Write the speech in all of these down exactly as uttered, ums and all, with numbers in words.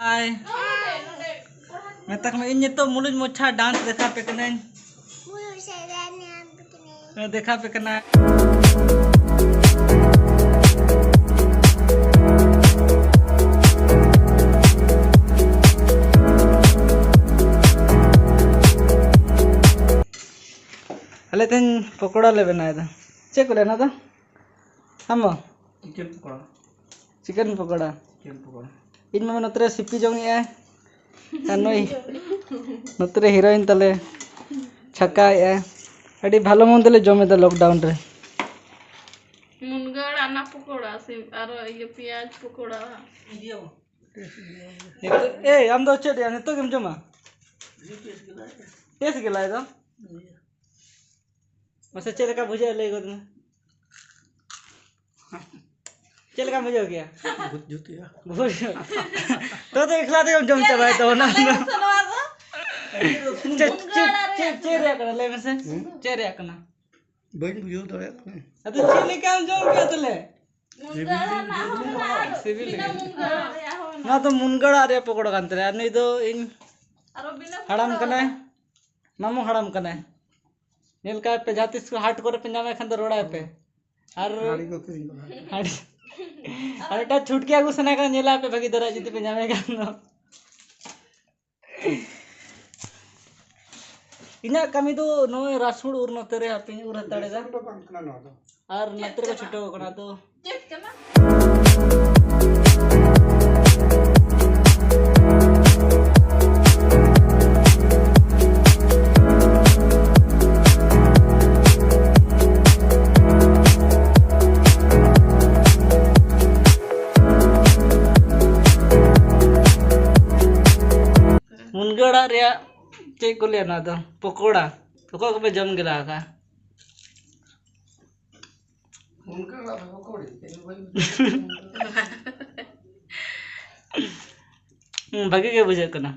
ᱦᱟᱭ᱾ ᱢᱮᱛᱟ ᱠᱚ ᱢᱮ, ᱤᱧ ᱱᱤᱛᱚᱜ ᱢᱩᱞᱩᱡ ᱢᱚᱪᱷᱟ ᱰᱟᱱᱥ ᱫᱮᱠᱷᱟ ᱯᱮ ᱠᱟᱹᱱᱟᱹᱧ᱾ ᱦᱮᱸ, ᱫᱮᱠᱷᱟ ᱯᱮ ᱠᱟᱱᱟ᱾ ᱟᱞᱮ ᱛᱮᱦᱮᱧ ᱯᱚᱠᱚᱲᱟ ᱞᱮ ᱵᱮᱱᱟᱣ ᱮᱫᱟ᱾ ᱪᱮᱫ ᱠᱚ ᱞᱟᱹᱭᱟ ᱚᱱᱟ ᱫᱚ? ᱟᱢ ᱵᱟ? ᱪᱤᱠᱮᱱ ᱯᱚᱠᱚᱲᱟ᱾ ᱪᱤᱠᱮᱱ ᱯᱚᱠᱚᱲᱟ᱾ ᱪᱤᱠᱮᱱ ᱯᱚᱠᱚᱲᱟ᱾ ᱤᱧ ᱢᱟ ᱱᱚᱛᱮ ᱨᱮ ᱥᱤᱯᱤ ᱡᱚᱢᱮᱜᱼᱟᱭ᱾ ᱟᱨ ᱱᱩᱭ ᱱᱚᱛᱮ ᱨᱮ ᱦᱤᱨᱳᱭᱤᱱ ᱛᱟᱞᱮ ᱪᱷᱟᱠᱟᱣᱮᱜᱼᱟᱭ᱾ ᱟᱹᱰᱤ ᱵᱷᱟᱞᱚ ᱢᱚᱱᱫᱚ ᱞᱮ ᱡᱚᱢ ᱮᱫᱟ ᱞᱚᱠᱰᱟᱣᱩᱱ ᱨᱮ᱾ ᱢᱩᱱᱜᱟᱹ ᱟᱲᱟᱜ ᱨᱮᱱᱟᱜ ᱯᱚᱠᱚᱲᱟ ᱥᱮ ᱟᱨᱚ ᱤᱭᱟᱹ ᱯᱮᱸᱭᱟᱡᱽ ᱯᱚᱠᱚᱲᱟ᱾ ᱱᱤᱛᱚᱜ, ᱮᱭ, ᱟᱢ ᱫᱚ ᱪᱮᱫ ᱭᱟ? ᱱᱤᱛᱚᱜ ᱜᱮᱢ ᱡᱚᱢᱟ? ᱴᱮᱥᱴ ᱜᱮ ᱞᱟᱭ ᱫᱚ᱾ ᱢᱟᱥᱮ ᱪᱮᱫ ᱞᱮᱠᱟ ᱵᱩᱡᱷᱟᱹᱜᱼᱟ ᱞᱟᱹᱭ ᱜᱚᱫ ᱢᱮ᱾ ᱪᱮᱫ ᱞᱮᱠᱟᱢ ᱵᱩᱡᱷᱟᱹᱣ ᱠᱮᱜᱼᱟ? ᱵᱷᱩᱛ ᱡᱩᱛ ᱜᱮᱭᱟ᱾ ᱵᱷᱩᱛ᱾ ᱛᱚ, ᱛᱚ ᱮᱠᱞᱟ ᱛᱮᱜᱮᱢ ᱡᱚᱢ ᱪᱟᱵᱟᱭ ᱛᱟᱵᱚᱱᱟ᱾ ᱪᱮᱫ, ᱪᱮᱫ, ᱪᱮᱫ, ᱪᱮᱫ ᱨᱮᱭᱟᱜ ᱠᱟᱱᱟ? ᱞᱟᱹᱭ ᱢᱮᱥᱮ᱾ ᱦᱩᱸ? ᱪᱮᱫ ᱨᱮᱭᱟᱜ ᱠᱟᱱᱟ? ᱵᱟᱹᱧ ᱵᱩᱡᱷᱟᱹᱣ ᱫᱟᱲᱮᱭᱟᱜ ᱠᱟᱱᱟ᱾ ᱟᱫᱚ ᱪᱮᱫ ᱞᱮᱠᱟᱢ ᱡᱚᱢ ᱠᱮᱜᱼᱟ ᱛᱟᱦᱞᱮ? ᱢᱩᱱᱜᱟᱹ ᱟᱲᱟᱜ ᱨᱮᱱᱟᱜ ᱦᱚᱸ ᱢᱮᱱᱟᱜᱼᱟ, ᱟᱨ ᱥᱤᱵᱤᱞ ᱵᱤᱱᱟᱹ ᱜᱮ᱾ ᱢᱩᱱᱜᱟᱹ ᱟᱲᱟᱜ ᱨᱮᱭᱟᱜ ᱦᱚᱸ ᱢᱮᱱᱟᱜᱼᱟ᱾ ᱱᱚᱣᱟ ᱫᱚ ᱢᱩᱱᱜᱟᱹ ᱟᱲᱟᱜ ᱨᱮᱭᱟᱜ ᱯᱚᱠᱚᱲᱟ ᱠᱟᱱ ᱛᱟᱞᱮᱭᱟ᱾ ᱟᱨ ᱱᱩᱭ ᱫᱚ ᱤᱧ ᱟᱨᱚ ᱵᱤᱱᱟᱹ ᱦᱟᱲᱟᱢ ᱢᱩᱱᱜᱟᱹ ᱠᱟᱱᱟᱭ, ᱟᱲᱟᱜ᱾ ᱢᱟᱢᱩ ᱦᱟᱲᱟᱢ ᱠᱟᱱᱟᱭ᱾ ᱧᱮᱞ ᱠᱟᱭ ᱯᱮ, ᱡᱟᱦᱟᱸ ᱛᱤᱥ ᱠᱚ ᱦᱟᱴ ᱠᱚᱨᱮ ᱯᱮ ᱧᱟᱢᱮ ᱠᱷᱟᱱ ᱫᱚ ᱨᱚᱲᱟᱭ ᱯᱮ᱾ ᱟᱨ ᱦᱟᱺᱰᱤ ᱠᱚ ᱠᱤᱨᱤᱧ ᱠᱚᱣᱟ᱾ ᱦᱟᱺᱰᱤ᱾ ᱟᱨ ᱢᱤᱫᱴᱟᱝ ᱪᱷᱩᱴᱠᱤ ᱟᱹᱜᱩ ᱥᱟᱱᱟ ᱠᱟᱱᱟ, ᱧᱮᱞᱟᱭ ᱯᱮ ᱵᱷᱟᱹᱜᱤ ᱫᱷᱟᱨᱟ ᱡᱩᱫᱤ ᱯᱮ ᱧᱟᱢᱮ ᱠᱷᱟᱱ ᱫᱚ᱾ ᱤᱧᱟᱹᱜ ᱠᱟᱹᱢᱤ ᱫᱚ ᱱᱚᱜᱼᱚᱭ ᱨᱟᱥᱩᱲ ᱩᱨ ᱱᱚᱛᱮ ᱨᱮ ᱦᱟᱯᱮᱧ ᱩᱨ ᱦᱟᱛᱟᱲᱮᱫᱟ᱾ ᱨᱟᱥᱩᱲ ᱫᱚ ᱵᱟᱝ ᱠᱟᱱᱟ ᱱᱚᱣᱟ ᱫᱚ᱾ ᱟᱨ ᱱᱚᱛᱮ ᱨᱮᱠᱚ ᱪᱷᱩᱴᱟᱹᱣ ᱠᱟᱱᱟ ᱛᱚ᱾ ᱪᱮᱫ ᱠᱟᱱᱟ? ᱢᱩᱱᱜᱟᱹ ᱟᱲᱟᱜ ᱨᱮᱭᱟᱜ ᱪᱮᱫ ᱠᱚ ᱞᱟᱹᱭᱟ ᱱᱚᱣᱟ ᱫᱚ? ᱯᱚᱠᱚᱲᱟ᱾ ᱚᱠᱚᱭ ᱠᱚᱯᱮ ᱡᱚᱢ ᱜᱮᱞᱟ ᱟᱠᱟᱫᱼᱟ? ᱢᱩᱱᱜᱟᱹ ᱟᱲᱟᱜ ᱫᱚ ᱯᱚᱠᱚᱲᱤ, ᱤᱧ ᱫᱚ ᱵᱟᱹᱧ ᱵᱩᱡᱷᱟᱹᱣ ᱫᱟᱲᱮᱭᱟᱜ ᱠᱟᱱᱟ᱾ ᱦᱩᱸ, ᱵᱷᱟᱜᱤ ᱜᱮ ᱵᱩᱡᱷᱟᱹᱜ ᱠᱟᱱᱟ᱾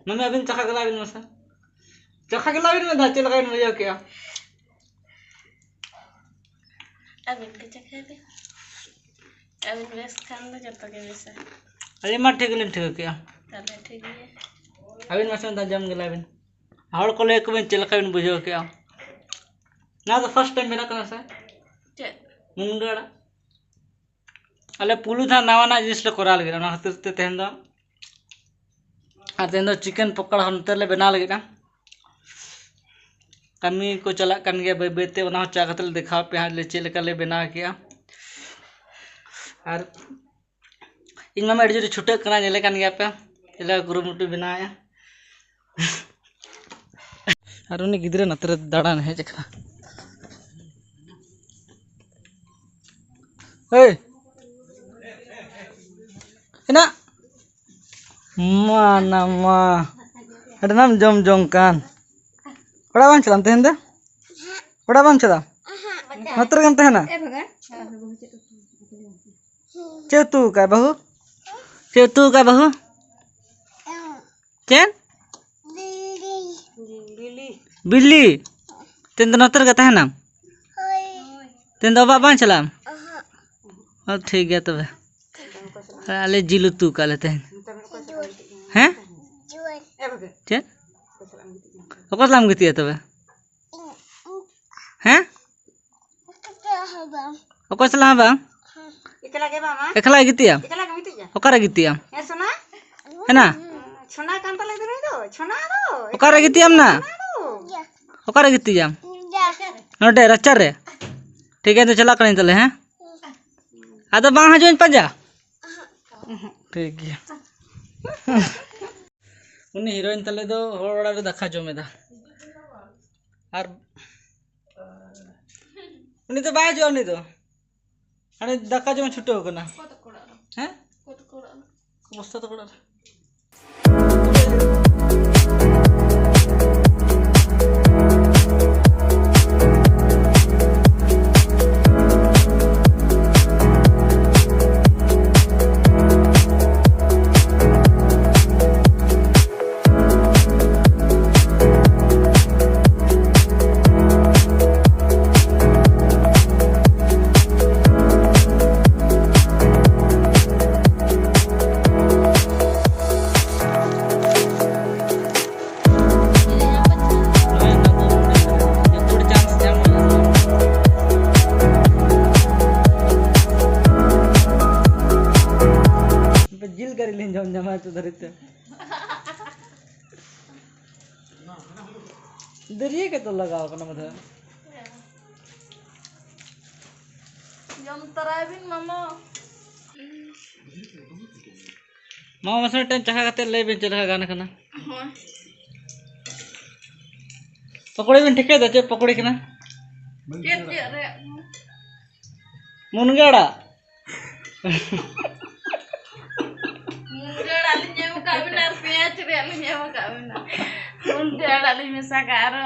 ᱢᱟᱢᱤ, ᱟᱹᱵᱤᱱ ᱪᱟᱠᱷᱟ ᱜᱮᱞᱟᱭ ᱵᱤᱱ ᱢᱟᱥᱮ᱾ ᱪᱟᱠᱷᱟ ᱜᱮᱞᱟᱭ ᱵᱤᱱ ᱢᱮᱱᱫᱟ, ᱪᱮᱫ ᱞᱮᱠᱟ ᱵᱤᱱ ᱵᱩᱡᱷᱟᱹᱣ ᱠᱮᱜᱼᱟ? ᱟᱹᱵᱤᱱ ᱜᱮ ᱪᱟᱠᱷᱟᱭ ᱵᱤᱱ᱾ ᱟᱹᱵᱤᱱ ᱵᱮᱥ ᱠᱷᱟᱱ ᱫᱚ ᱡᱚᱛᱚ ᱜᱮ ᱵᱮᱥᱟ᱾ ᱟᱹᱞᱤᱧ ᱢᱟ ᱴᱷᱤᱠ ᱜᱮᱞᱤᱧ ᱴᱷᱤᱠᱟᱹ ᱠᱮᱜᱼᱟ᱾ ᱛᱟᱦᱞᱮ ᱴᱷᱤᱠ ᱜᱮᱭᱟ᱾ ᱟᱹᱵᱤᱱ ᱢᱟᱥᱮ ᱢᱤᱫ ᱫᱷᱟᱣ ᱡᱚᱢ ᱜᱮ ᱞᱟᱹᱭ ᱵᱤᱱ᱾ ᱦᱚᱲ ᱠᱚ ᱞᱟᱹᱭ ᱟᱠᱚ ᱵᱤᱱ ᱪᱮᱫ ᱞᱮᱠᱟ ᱵᱤᱱ ᱵᱩᱡᱷᱟᱹᱣ ᱠᱮᱜᱼᱟ? ᱱᱚᱣᱟ ᱫᱚ first time ᱵᱮᱱᱟᱜ ᱠᱟᱱᱟ ᱥᱮ? ᱪᱮᱫ? ᱢᱩᱱᱜᱟᱹ ᱟᱲᱟᱜ᱾ ᱟᱞᱮ ᱯᱩᱭᱞᱩ ᱫᱷᱟᱣ ᱱᱟᱣᱟᱱᱟᱜ ᱡᱤᱱᱤᱥ ᱞᱮ ᱠᱚᱨᱟᱣ ᱞᱟᱹᱜᱤᱫ, ᱚᱱᱟ ᱠᱷᱟᱹᱛᱤᱨ ᱛᱮ ᱛᱮᱦᱮᱧ ᱫᱚ, ᱟᱨ ᱛᱮᱦᱮᱧ ᱫᱚ chicken ᱯᱚᱠᱚᱲᱟ ᱦᱚᱸ ᱱᱚᱛᱮ ᱞᱮ ᱵᱮᱱᱟᱣ ᱞᱟᱹᱜᱤᱫᱼᱟ᱾ ᱠᱟᱹᱢᱤ ᱠᱚ ᱪᱟᱞᱟᱜ ᱠᱟᱱ ᱜᱮᱭᱟ ᱵᱟᱹᱭ ᱵᱟᱹᱭ ᱛᱮ, ᱚᱱᱟ ᱦᱚᱸ ᱪᱟ ᱠᱟᱛᱮ ᱞᱮ ᱫᱮᱠᱷᱟᱣ ᱟᱯᱮᱭᱟ ᱦᱟᱸᱜ, ᱞᱮ ᱪᱮᱫ ᱞᱮᱠᱟ ᱞᱮ ᱵᱮᱱᱟᱣ ᱠᱮᱜᱼᱟ᱾ ᱟᱨ ᱤᱧ ᱢᱟᱢᱟ ᱟᱹᱰᱤ ᱡᱳᱨᱮ ᱪᱷᱩᱴᱟᱹᱜ ᱠᱟᱱᱟ, ᱧᱮᱞᱮ ᱠᱟᱱ ᱜᱮᱭᱟ ᱯᱮ ᱪᱮᱫ ᱞᱮᱠᱟ ᱠᱩᱨᱩᱢᱩᱴᱩᱭ ᱵᱮᱱᱟᱣᱮᱜᱼᱟ᱾ ᱟᱨ ᱩᱱᱤ ᱜᱤᱫᱽᱨᱟᱹ ᱱᱚᱛᱮ ᱨᱮ ᱫᱟᱬᱟᱱ ᱦᱮᱡ ᱟᱠᱟᱱᱟ᱾ ᱮᱭ! ᱦᱮᱱᱟᱜ? ᱢᱟ ᱱᱟ ᱢᱟ᱾ ᱟᱹᱰᱤ ᱱᱟᱢ ᱡᱚᱢ ᱡᱚᱝ ᱠᱟᱱ᱾ ᱚᱲᱟᱜ ᱵᱟᱢ ᱪᱟᱞᱟᱜᱼᱟ ᱛᱮᱦᱮᱧ ᱫᱚ? ᱚᱲᱟᱜ ᱵᱟᱢ ᱪᱟᱞᱟᱜᱼᱟ? ᱱᱚᱛᱮ ᱨᱮᱜᱮᱢ ᱛᱟᱦᱮᱱᱟ? ᱪᱮᱫ ᱩᱛᱩ ᱠᱟᱜ ᱵᱟᱹᱦᱩ? ᱪᱮᱫ ᱩᱛᱩ ᱠᱟᱜ ᱵᱟᱹᱦᱩ? ᱪᱮᱫ? ᱵᱤᱞᱤ᱾ ᱛᱮᱦᱮᱧ ᱫᱚ ᱱᱚᱛᱮ ᱨᱮᱜᱮ ᱛᱟᱦᱮᱱᱟᱢ? ᱛᱮᱦᱮᱧ ᱫᱚ ᱚᱵᱟᱜ ᱵᱟᱝ ᱪᱟᱞᱟᱜ ᱟᱢ? ᱚ, ᱴᱷᱤᱠ ᱜᱮᱭᱟ ᱛᱚᱵᱮ᱾ ᱟᱞᱮ ᱡᱤᱞ ᱩᱛᱩ ᱠᱟᱜ ᱞᱮ ᱛᱮᱦᱮᱧ᱾ ᱦᱮᱸ? ᱪᱮᱫ? ᱚᱠᱚᱭ ᱥᱟᱞᱟᱜ ᱮᱢ ᱜᱤᱛᱤᱡᱼᱟ ᱛᱚᱵᱮ? ᱦᱮᱸ? ᱚᱠᱚᱭ ᱥᱟᱞᱟᱜ ᱦᱚᱸ ᱵᱟᱝ? ᱮᱠᱞᱟ ᱜᱮ ᱵᱟᱝ, ᱢᱟ? ᱮᱠᱞᱟ ᱜᱮ ᱜᱤᱛᱤᱡᱼᱟᱢ? ᱮᱠᱞᱟ ᱜᱮ ᱜᱤᱛᱤᱡᱼᱟ? ᱚᱠᱟᱨᱮ ᱜᱤᱛᱤᱡᱼᱟᱢ? ᱦᱮᱸ, ᱥᱳᱱᱟ? ᱦᱮᱱᱟ? ᱥᱳᱱᱟ ᱠᱟᱱ ᱛᱟᱞᱮ ᱫᱚ ᱱᱩᱭ ᱫᱚ, ᱥᱳᱱᱟ ᱫᱚ᱾ ᱚᱠᱟᱨᱮ ᱜᱤᱛᱤᱡᱼᱟᱢ ᱱᱟ? ᱥᱳᱱᱟ ᱫᱚ᱾ ᱚᱠᱟᱨᱮ ᱜᱤᱛᱤᱡᱼᱟᱢ? ᱱᱚᱰᱮ ᱨᱟᱪᱟ ᱨᱮ? ᱴᱷᱤᱠ ᱜᱮᱭᱟ, ᱛᱚ ᱪᱟᱞᱟᱜ ᱠᱟᱹᱱᱟᱹᱧ ᱛᱟᱦᱞᱮ, ᱦᱮᱸ? ᱟᱫᱚ ᱵᱟᱝ ᱦᱤᱡᱩᱜ ᱟᱹᱧ ᱯᱟᱸᱡᱟ? ᱴᱷᱤᱠ ᱜᱮᱭᱟ᱾ ᱩᱱᱤ heroine ᱛᱟᱞᱮ ᱫᱚ ᱦᱚᱲ ᱚᱲᱟᱜ ᱨᱮ ᱫᱟᱠᱟ ᱡᱚᱢᱮᱫᱟ᱾ ᱟᱨ ᱩᱱᱤ ᱫᱚ ᱵᱟᱭ ᱦᱤᱡᱩᱜᱼᱟ, ᱩᱱᱤ ᱫᱚ ᱦᱟᱱᱮ ᱫᱟᱠᱟ ᱡᱚᱢ ᱮ ᱪᱷᱩᱴᱟᱹᱣ ᱠᱟᱱᱟ᱾ ᱦᱮᱸ? ᱵᱚᱥᱛᱟ ᱛᱟᱠᱚ ᱚᱲᱟᱜ ᱨᱮ᱾ ᱜᱟᱹᱨᱤ ᱞᱤᱧ ᱡᱚᱢ ᱧᱟᱢᱟ ᱱᱤᱛᱚᱜ ᱫᱷᱟᱹᱨᱤᱡ ᱛᱮ᱾ ᱫᱟᱹᱨᱭᱟᱹ ᱜᱮᱛᱚ ᱞᱟᱜᱟᱣ ᱠᱟᱱᱟ ᱢᱟᱫᱷᱮ᱾ ᱡᱚᱢ ᱛᱚᱨᱟᱭ ᱵᱤᱱ ᱢᱟᱢᱟ᱾ ᱢᱟ ᱢᱟᱥᱮ ᱢᱤᱫᱴᱮᱱ ᱪᱟᱠᱷᱟ ᱠᱟᱛᱮ ᱞᱟᱹᱭ ᱵᱤᱱ ᱪᱮᱫ ᱞᱮᱠᱟ ᱜᱟᱱ ᱠᱟᱱᱟ᱾ ᱦᱳᱭ᱾ ᱯᱚᱠᱚᱲᱤ ᱵᱤᱱ ᱴᱷᱤᱠᱟᱹᱭᱮᱫᱟ ᱪᱮᱫ ᱯᱚᱠᱚᱲᱤ ᱠᱟᱱᱟ? ᱪᱮᱫ ᱪᱮᱫ ᱨᱮᱭᱟᱜ? ᱢᱩᱱᱜᱟᱹ ᱟᱲᱟᱜ᱾ ᱢᱩᱱᱜᱟᱹ ᱟᱲᱟᱜ ᱞᱤᱧ ᱮᱢ ᱟᱠᱟᱫ ᱵᱤᱱᱟ ᱟᱨ ᱯᱮᱸᱭᱟᱡᱽ ᱨᱮᱭᱟᱜ ᱞᱤᱧ ᱮᱢ ᱟᱠᱟᱫ ᱵᱤᱱᱟ᱾ ᱢᱩᱱᱜᱟᱹ ᱟᱲᱟᱜ ᱞᱤᱧ ᱢᱮᱥᱟ ᱠᱟᱜᱼᱟ, ᱟᱨᱚ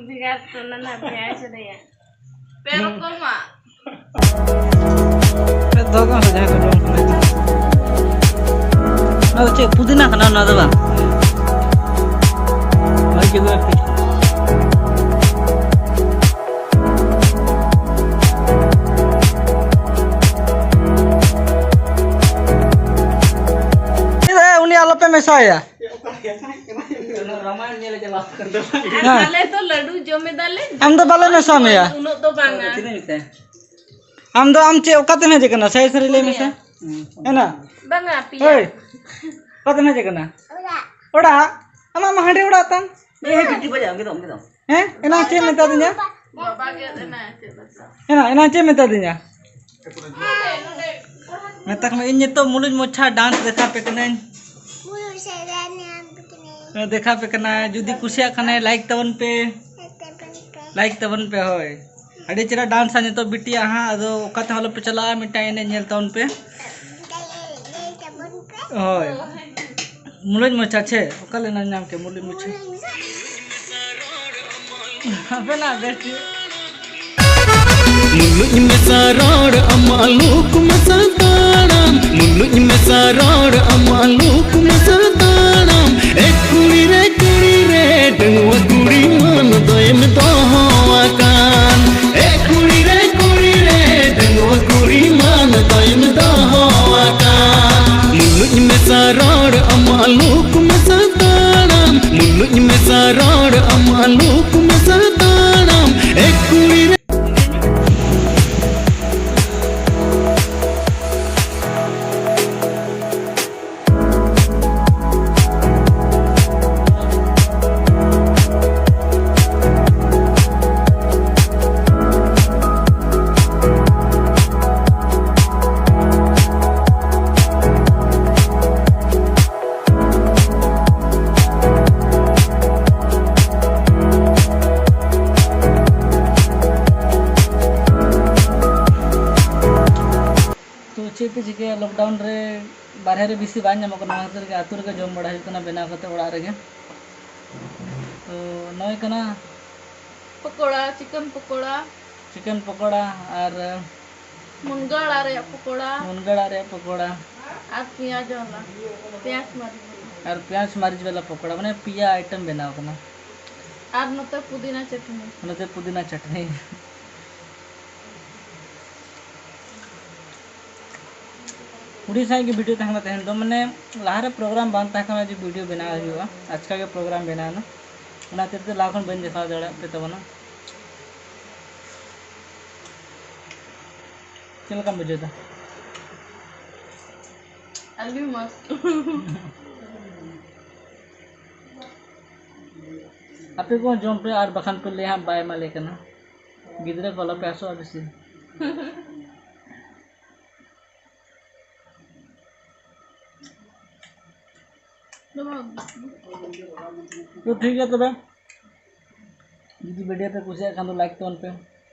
ᱵᱷᱮᱜᱟᱨ ᱛᱮ ᱚᱱᱟ ᱱᱟᱜ ᱯᱮᱸᱭᱟᱡᱽ ᱨᱮᱭᱟᱜ᱾ ᱯᱮ ᱦᱩᱸ᱾ ᱨᱚᱠᱚᱢᱟᱜ᱾ ᱯᱮ ᱫᱚᱦᱚ ᱠᱟᱜ ᱢᱮ, ᱡᱟᱦᱟᱸᱭ ᱠᱚ ᱡᱚᱢ ᱥᱟᱱᱟᱭᱮᱫ ᱠᱚᱣᱟ᱾ ᱚᱱᱟ ᱫᱚ ᱪᱮᱫ ᱯᱩᱫᱤᱱᱟ ᱠᱟᱱᱟ? ᱚᱱᱟ ᱫᱚ ᱵᱟᱝ᱾ ᱵᱷᱟᱜᱤ ᱜᱮ ᱟᱨᱠᱤ᱾ ᱮ, ᱩᱱᱤ ᱟᱞᱚᱯᱮ ᱢᱮᱥᱟᱭᱟ᱾ ᱨᱟᱢᱟᱭᱚᱱ ᱧᱮᱞ ᱮ ᱪᱟᱞᱟᱣ ᱟᱠᱟᱱᱟ᱾ ᱟᱨ ᱦᱮᱸ᱾ ᱟᱞᱮ ᱫᱚ ᱞᱟᱹᱰᱩ ᱡᱚᱢ ᱮᱫᱟᱞᱮ᱾ ᱟᱢ ᱫᱚ ᱵᱟᱞᱮ ᱢᱮᱥᱟ ᱢᱮᱭᱟ᱾ ᱩᱱᱟᱹᱜ ᱫᱚ ᱵᱟᱝᱟ᱾ ᱛᱤᱱᱟᱹᱜ ᱢᱮᱛᱟᱭ? ᱟᱢ ᱫᱚ ᱟᱢ ᱪᱮᱫ, ᱚᱠᱟᱛᱮᱢ ᱦᱮᱡ ᱟᱠᱟᱱᱟ? ᱥᱟᱹᱨᱤ ᱥᱟᱹᱨᱤ ᱞᱟᱹᱭ ᱢᱮᱥᱮ᱾ ᱯᱩᱱᱭᱟ᱾ ᱦᱮᱸ ᱱᱟ? ᱵᱟᱝᱟ, ᱯᱮᱭᱟ᱾ ᱦᱳᱭ᱾ ᱚᱠᱟᱛᱮᱢ ᱦᱮᱡ ᱟᱠᱟᱱᱟ? ᱚᱲᱟᱜ᱾ ᱚᱲᱟᱜ? ᱟᱢᱟᱜ ᱢᱟ ᱦᱟᱸᱰᱮ ᱚᱲᱟᱜ ᱛᱟᱢ᱾ ᱮ, ᱵᱤᱴᱤ, ᱵᱟᱡᱟᱣ, ᱜᱮᱫᱚᱜ, ᱜᱮᱫᱚᱜ᱾ ᱦᱮᱸ? ᱮᱱᱟᱝ ᱪᱮᱫ ᱮᱢ ᱢᱮᱛᱟ ᱫᱤᱧᱟ? ᱵᱟᱵᱟ ᱜᱮᱫ ᱮᱱᱟᱭ, ᱪᱮᱫ ᱞᱮᱠᱟ? ᱮᱱᱟᱝ, ᱮᱱᱟᱝ ᱪᱮᱫ ᱮᱢ ᱢᱮᱛᱟ ᱫᱤᱧᱟ? ᱢᱮᱛᱟ ᱠᱚ ᱢᱮ, ᱤᱧ ᱱᱤᱛᱚᱜ ᱢᱩᱞᱩᱡ ᱢᱚᱪᱷᱟ dance ᱫᱮᱠᱷᱟ ᱯᱮ ᱠᱟᱹᱱᱟᱹᱧ᱾ ᱦᱮᱸ, ᱫᱮᱠᱷᱟ ᱯᱮ ᱠᱟᱱᱟ᱾ ᱡᱩᱫᱤ ᱠᱩᱥᱤᱭᱟᱜ ᱠᱷᱟᱱᱮ like ᱛᱟᱵᱚᱱ ᱯᱮ᱾ Like ᱛᱟᱵᱚᱱ ᱯᱮ, ᱦᱳᱭ᱾ ᱟᱹᱰᱤ ᱪᱮᱦᱨᱟ dance ᱟ ᱱᱤᱛᱚᱜ ᱵᱤᱴᱤᱭᱟᱜ ᱦᱟᱸᱜ, ᱟᱫᱚ ᱚᱠᱟ ᱛᱮᱦᱚᱸ ᱟᱞᱚ ᱯᱮ ᱪᱟᱞᱟᱜᱼᱟ, ᱢᱤᱫᱴᱟᱝ ᱮᱱᱮᱡ ᱧᱮᱞ ᱛᱟᱵᱚᱱ ᱯᱮ᱾ ᱦᱳᱭ᱾ ᱢᱩᱞᱩᱡ ᱢᱚᱪᱷᱟ ᱪᱷᱮ, ᱚᱠᱟ ᱞᱮᱱᱟ ᱧᱟᱢ ᱠᱮ ᱢᱩᱞᱩᱡ ᱢᱚᱪᱷᱟ? ᱟᱵᱮᱱᱟᱜ ᱵᱮᱥ ᱴᱷᱤᱠ᱾ ᱢᱩᱞᱩᱡ ᱢᱮᱥᱟ ᱨᱚᱲ ᱟᱢᱟᱜ ᱞᱩᱠ ᱢᱮᱥᱟ ᱛᱟᱲᱟᱢ, ᱢᱩᱞᱩᱡ ᱢᱮᱥᱟ ᱨᱚᱲ ᱟᱢᱟᱜ ᱞᱩᱠ ᱢᱮᱥᱟ ᱛᱟᱲᱟᱢ᱾ ᱮ ᱠᱩᱲᱤ ᱨᱮ, ᱠᱩᱲᱤ ᱨᱮ, ᱰᱟᱺᱜᱩᱣᱟᱹ ᱠᱩᱲᱤ ᱢᱟᱱ ᱫᱚᱭᱮᱢ ᱫᱚᱦᱚ ᱟᱠᱟᱱ᱾ ᱮ ᱠᱩᱲᱤ ᱨᱮ, ᱠᱩᱲᱤ ᱨᱮ, ᱰᱟᱺᱜᱩᱣᱟᱹ ᱠᱩᱲᱤ ᱢᱟᱱ ᱫᱚᱭᱮᱢ ᱫᱚᱦᱚ ᱟᱠᱟᱱ᱾ ᱢᱩᱞᱩᱡ ᱢᱮᱥᱟ ᱨᱚᱲ ᱟᱢᱟᱜ ᱞᱩᱠ ᱢᱮᱥᱟ ᱛᱟᱲᱟᱢ, ᱢᱩᱞᱩᱡ ᱢᱮᱥᱟ ᱨᱚᱲ ᱟᱢᱟᱜ ᱞᱩᱠ ᱢᱮᱥᱟ ᱛᱟᱲᱟᱢ᱾ ᱮ ᱠᱩᱲᱤ ᱨᱮ, ᱪᱤᱠᱟᱹᱭᱟ, ᱞᱚᱠᱰᱟᱣᱩᱱ ᱨᱮ ᱵᱟᱨᱦᱮ ᱨᱮ ᱵᱮᱥᱤ ᱵᱟᱝ ᱧᱟᱢᱚᱜ ᱠᱟᱱᱟ, ᱚᱱᱟ ᱠᱷᱟᱹᱛᱤᱨ ᱜᱮ ᱟᱹᱛᱩ ᱨᱮᱜᱮ ᱡᱚᱢ ᱵᱟᱲᱟ ᱦᱩᱭᱩᱜ ᱠᱟᱱᱟ ᱵᱮᱱᱟᱣ ᱠᱟᱛᱮ ᱚᱲᱟᱜ ᱨᱮᱜᱮ᱾ ᱛᱚ ᱱᱚᱜᱼᱚᱭ ᱠᱟᱱᱟ ᱯᱚᱠᱚᱲᱟ, ᱪᱤᱠᱮᱱ ᱯᱚᱠᱚᱲᱟ᱾ ᱪᱤᱠᱮᱱ ᱯᱚᱠᱚᱲᱟ ᱟᱨ ᱢᱩᱱᱜᱟᱹ ᱟᱲᱟᱜ ᱨᱮᱭᱟᱜ ᱯᱚᱠᱚᱲᱟ᱾ ᱢᱩᱱᱜᱟᱹ ᱟᱲᱟᱜ ᱨᱮᱭᱟᱜ ᱯᱚᱠᱚᱲᱟ᱾ ᱟᱨ ᱯᱮᱸᱭᱟᱡᱽ ᱵᱟᱞᱟ, ᱯᱮᱸᱭᱟᱡᱽ ᱢᱟᱹᱨᱤᱪ ᱵᱟᱞᱟ᱾ ᱟᱨ ᱯᱮᱸᱭᱟᱡᱽ ᱢᱟᱹᱨᱤᱪ ᱵᱟᱞᱟ ᱯᱚᱠᱚᱲᱟ, ᱢᱟᱱᱮ ᱯᱮᱭᱟ ᱟᱭᱴᱮᱢ ᱵᱮᱱᱟᱣ ᱠᱟᱱᱟ᱾ ᱟᱨ ᱱᱚᱛᱮ ᱯᱩᱫᱤᱱᱟ ᱪᱟᱴᱱᱤ᱾ ᱱᱚᱛᱮ ᱯᱩᱫᱤᱱᱟ ᱪᱟᱴᱱᱤ᱾ ᱦᱩᱰᱤᱧ ᱥᱟᱺᱦᱤᱡ ᱜᱮ ᱵᱷᱤᱰᱤᱭᱳ ᱛᱟᱦᱮᱸ ᱠᱟᱱᱟ ᱛᱮᱦᱮᱧ ᱫᱚ, ᱢᱟᱱᱮ ᱞᱟᱦᱟᱨᱮ ᱯᱨᱳᱜᱨᱟᱢ ᱵᱟᱝ ᱛᱟᱦᱮᱸ ᱠᱟᱱᱟ ᱡᱮ ᱵᱷᱤᱰᱤᱭᱳ ᱵᱮᱱᱟᱣ ᱦᱩᱭᱩᱜᱼᱟ, ᱟᱪᱠᱟ ᱜᱮ ᱯᱨᱳᱜᱨᱟᱢ ᱵᱮᱱᱟᱣ ᱮᱱᱟ, ᱚᱱᱟ ᱠᱷᱟᱹᱛᱤᱨ ᱛᱮ ᱞᱟᱦᱟ ᱠᱷᱚᱱ ᱵᱟᱹᱧ ᱫᱮᱠᱷᱟᱣ ᱫᱟᱲᱮᱭᱟᱜ ᱯᱮ ᱛᱟᱵᱚᱱᱟ᱾ ᱪᱮᱫ ᱞᱮᱠᱟᱢ ᱵᱩᱡᱷᱟᱹᱣ ᱮᱫᱟ? ᱟᱹᱰᱤ ᱢᱚᱡᱽ᱾ ᱟᱯᱮ ᱠᱚ ᱡᱚᱢ ᱯᱮ, ᱟᱨ ᱵᱟᱠᱷᱟᱱ ᱯᱮ ᱞᱟᱹᱭᱟ ᱦᱟᱸᱜ ᱵᱟᱭ ᱮᱢᱟᱞᱮ ᱠᱟᱱᱟ᱾ ᱜᱤᱫᱽᱨᱟᱹ ᱠᱚ ᱟᱞᱚᱯᱮ ᱟᱥᱚᱜᱼᱟ ᱵᱮᱥᱤ᱾ ᱛᱚ ᱴᱷᱤᱠ ᱜᱮᱭᱟ ᱛᱚᱵᱮ, ᱡᱩᱫᱤ ᱵᱷᱤᱰᱤᱭᱳ ᱯᱮ ᱠᱩᱥᱤᱭᱟᱜ ᱠᱷᱟᱱ ᱫᱚ ᱞᱟᱭᱤᱠ ᱛᱟᱵᱚᱱ ᱯᱮ,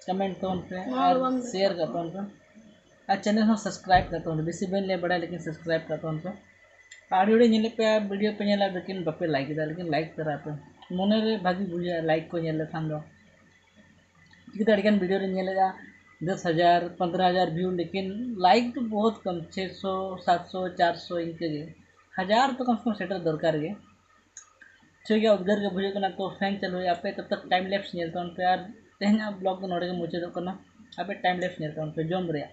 ᱠᱚᱢᱮᱱᱴ ᱛᱟᱵᱚᱱ ᱯᱮ ᱟᱨ ᱥᱮᱭᱟᱨ ᱠᱟᱜ ᱛᱟᱵᱚᱱ ᱯᱮ, ᱟᱨ ᱪᱮᱱᱮᱞ ᱦᱚᱸ ᱥᱟᱵᱥᱠᱨᱟᱭᱤᱵ ᱠᱟᱜ ᱛᱟᱵᱚᱱ ᱯᱮ᱾ ᱵᱮᱥᱤ ᱵᱟᱹᱧ ᱞᱟᱹᱭ ᱵᱟᱲᱟᱭᱟ, ᱞᱮᱠᱤᱱ ᱥᱟᱵᱥᱠᱨᱟᱭᱤᱵ ᱠᱟᱜ ᱛᱟᱵᱚᱱ ᱯᱮ᱾ ᱟᱹᱰᱤ ᱦᱚᱲᱤᱧ ᱧᱮᱞᱮᱫ ᱯᱮᱭᱟ, ᱵᱷᱤᱰᱤᱭᱳ ᱯᱮ ᱧᱮᱞᱟ, ᱞᱮᱠᱤᱱ ᱵᱟᱯᱮ ᱞᱟᱭᱤᱠ ᱮᱫᱟ, ᱞᱮᱠᱤᱱ ᱞᱟᱭᱤᱠ ᱛᱟᱨᱟ ᱯᱮ᱾ ᱢᱚᱱᱮᱨᱮ ᱵᱷᱟᱹᱜᱤ ᱵᱩᱡᱷᱟᱹᱜᱼᱟ ᱞᱟᱭᱤᱠ ᱠᱚ ᱧᱮᱞ ᱞᱮᱠᱷᱟᱱ ᱫᱚ᱾ ᱪᱤᱠᱟᱹᱛᱮ ᱟᱹᱰᱤᱜᱟᱱ ᱵᱷᱤᱰᱤᱭᱳ ᱨᱮᱧ ᱧᱮᱞᱮᱫᱼᱟ ᱫᱚᱥ ᱦᱟᱡᱟᱨ, ᱯᱚᱱᱫᱽᱨᱚ ᱦᱟᱡᱟᱨ ᱵᱷᱤᱭᱩ, ᱞᱮᱠᱤᱱ ᱞᱟᱭᱤᱠ ᱫᱚ ᱵᱚᱦᱩᱛ ᱠᱚᱢ, ᱪᱷᱮ ᱥᱚ, ᱥᱟᱛ ᱥᱚ, ᱪᱟᱨ ᱥᱚ, ᱤᱱᱠᱟᱹ ᱜᱮ᱾ ᱦᱟᱡᱟᱨ ᱛᱚ ᱠᱚᱢ ᱥᱮ ᱠᱚᱢ ᱥᱮᱴᱮᱨ ᱫᱚᱨᱠᱟᱨ ᱜᱮ᱾ ᱴᱷᱤᱠ ᱜᱮᱭᱟ, ᱩᱫᱽᱜᱟᱹᱨ ᱜᱮ ᱵᱩᱡᱷᱟᱹᱜ ᱠᱟᱱᱟ, ᱛᱚ ᱯᱷᱮᱱ ᱪᱟᱹᱞᱩᱭᱟ ᱯᱮ, ᱛᱚᱵ ᱛᱚᱠ ᱴᱟᱭᱤᱢ ᱞᱮᱯᱥ ᱧᱮᱞ ᱛᱟᱵᱚᱱ ᱯᱮ᱾ ᱟᱨ ᱛᱮᱦᱮᱧᱟᱜ ᱵᱞᱚᱜ ᱫᱚ ᱱᱚᱰᱮ ᱜᱮ ᱢᱩᱪᱟᱹᱫᱚᱜ ᱠᱟᱱᱟ᱾ ᱟᱯᱮ ᱴᱟᱭᱤᱢ ᱞᱮᱯᱥ ᱧᱮᱞ ᱛᱟᱵᱚᱱ ᱯᱮ ᱡᱚᱢ ᱨᱮᱭᱟᱜ᱾